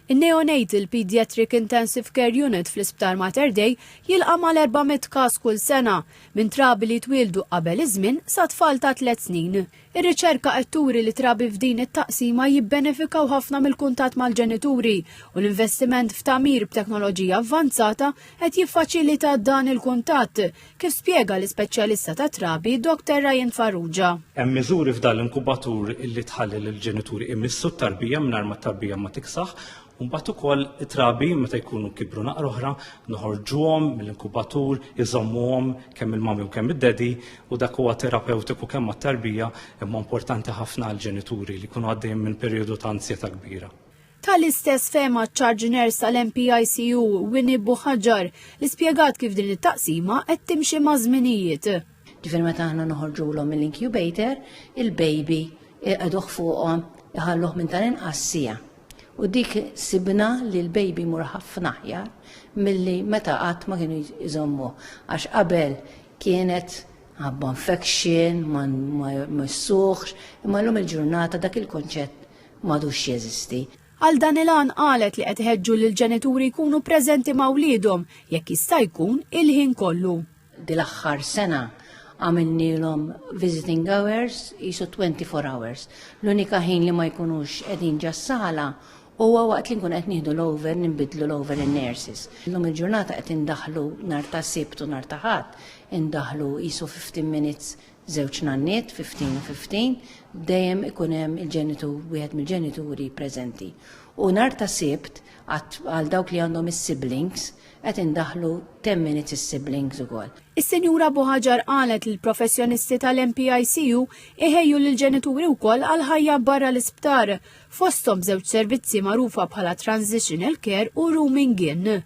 In-Neonatal Pediatric Intensive Care Unit fl-Isptar Mater Dei jilqa' mal-400 każ kull sena, minn trabi li jitwieldu qabel iż-żmien sa tfal ta' tliet snin. Ir-riċerka qed turi li trabi f'din it-taqsima jibbenefikaw ħafna mill-kuntatt mal-ġenituri u l-investiment f'tagħmir b'teknoloġija avvanzata qed jiffaċilita dan il-kuntatt, kif spjega l-ispeċjalista tat-trabi Dr. Ryan Farrugia. Hemm miżuri f'dan l-inkubatur illi tħalli lill-ġenituri imissu t-tarbija mingħajr ma t-tarbija ma tiksaħ, u mbagħad ukoll it-trabi meta jkunu kibru naqra oħra noħorġuhom mill-inkubatur, iżommuhom kemm il-mami u kemm id-daddy u dak huwa terapewtiku kemm għat-tarbija imma importanti ħafna għall-ġenituri li jkunu għaddejjin minn perjodu ta' ansjetà kbira. Tal-istess fehma ċ-Charge Nurse tal-MPICU Winnie Buhagiar li spjegat kif din it-taqsima qed timxi maż-żminijiet. Ġifieri meta aħna noħorġulhom mill-incubator, il-baby iqegħduh fuqhom iħalluh minn tal-inqas siegħa. U dik sibna li l-baby jmur ħafna aħjar milli meta qatt ma kienu jżommuh. Għax qabel kienet ħabba infection, ma jmissuhx, imma llum il-ġurnata dak il-konċett m'għadux jeżisti. Għal dan il-għan qalet li qed iħeġġu lill-ġenituri jkunu preżenti ma' wliedhom jekk jista' jkun il-ħin kollu. Dil-aħħar sena għamilnielhom visiting hours qisu 24 hours. L-unika ħin li ma jkunux qegħdin ġas-sala huwa waqt li nkun qed nieħdu l-over ninbidlu l-over in-nurses. Illum il-ġurnata qed indaħħlu nhar ta' Sibt u nhar ta' Ħadd indaħħlu qisu 15 minutes Żewġ nanniet, 15 u 15, dejjem ikun hemm il-ġenitur, wieħed mill-ġenituri preżenti. U nhar ta' Sibt, għal dawk li għandhom is-siblings, qed indaħħlu 10 minutes is-siblings ukoll. Is-Sinjura Buhagiar qalet li l-professjonisti tal-MPICU iħejju lill-ġenituri wkoll għal ħajja barra l-isptar, fosthom żewġ servizzi magħrufa bħala Transitional Care u Rooming In.